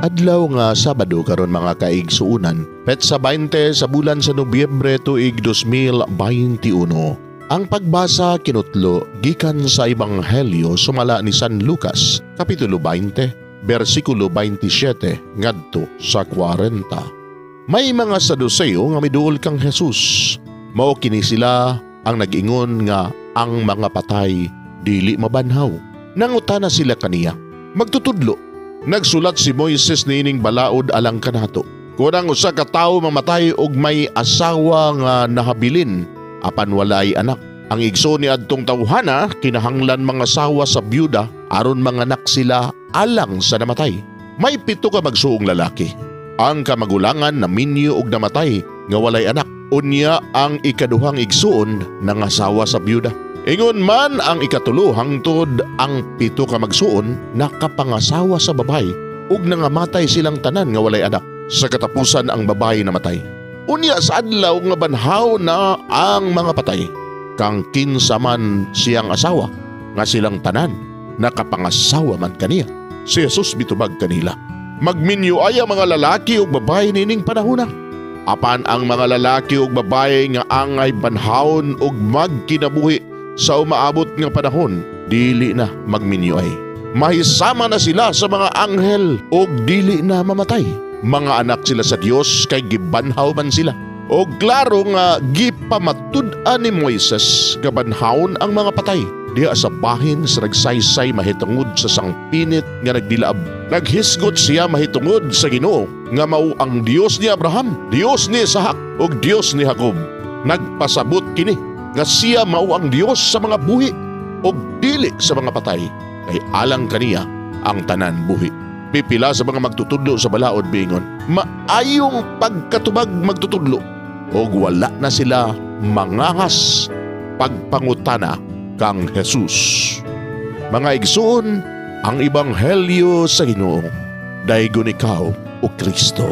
Adlaw nga Sabado karon, mga kaigsuunan, petsa 20 sa bulan sa Nobyembre, tuig 2021. Ang pagbasa kinutlo gikan sa Ebanghelyo sumala ni San Lucas, Kapitulo 20, versikulo 27 ngadto sa 40. May mga Saduseo nga miduol kang Jesus. Mao kini sila ang nag-ingon nga ang mga patay dili mabanhaw. Nangutana sila kaniya, "Magtutudlo, nagsulat si Moises niining balaod alang kanato. Kung ang usa ka tawo mamatay og may asawa nga nahabilin apan walay anak, ang igsoon ni adtong tawhana kinahanglan mangasawa sa byuda aron manganak sila alang sa namatay. May 7 ka magsuong lalaki. Ang kamagulangan naminyo og namatay nga walay anak. Unya ang ikaduhang igsuon nangasawa sa byuda. Ingon man ang ikatulo hangtod ang 7 ka magsuon nakapangasawa sa babaye ug nangamatay silang tanan nga walay anak. Sa katapusan ang babaye namatay. Unya sa adlaw nga banhaw na ang mga patay, kang kinsa man siyang asawa nga silang tanan nakapangasawa man kaniya?" Si Jesus mitubag kanila, "Magminyo ay ang mga lalaki ug babaye nining panahona. Apan ang mga lalaki ug babaye nga angay banhawon ug magkinabuhi sa umaabot nga panahon, dili na magminyo ay. Mahisama na sila sa mga anghel ug dili na mamatay. Mga anak sila sa Dios kay gibanhaw man sila. O klaro nga gipamatud-an ni Moises nga banhawon ang mga patay diha sa bahin sa nagsaysay mahitungod sa sangpinit nga nagdilaab. Naghisgot siya mahitungod sa Ginoo nga mao ang Dios ni Abraham, Dios ni Isaac ug Dios ni Jacob. Nagpasabot kini nga siya mao ang Dios sa mga buhi ug dili sa mga patay, kay alang kaniya ang tanan buhi." Pipila sa mga magtutudlo sa balaod bingon, "Maayong pagkatubag, magtutudlo," og wala na sila mangangas pagpangutana kang Jesus. Mga igsoon, ang Ebanghelyo sa Ginoo. Daygon ikaw, o Kristo.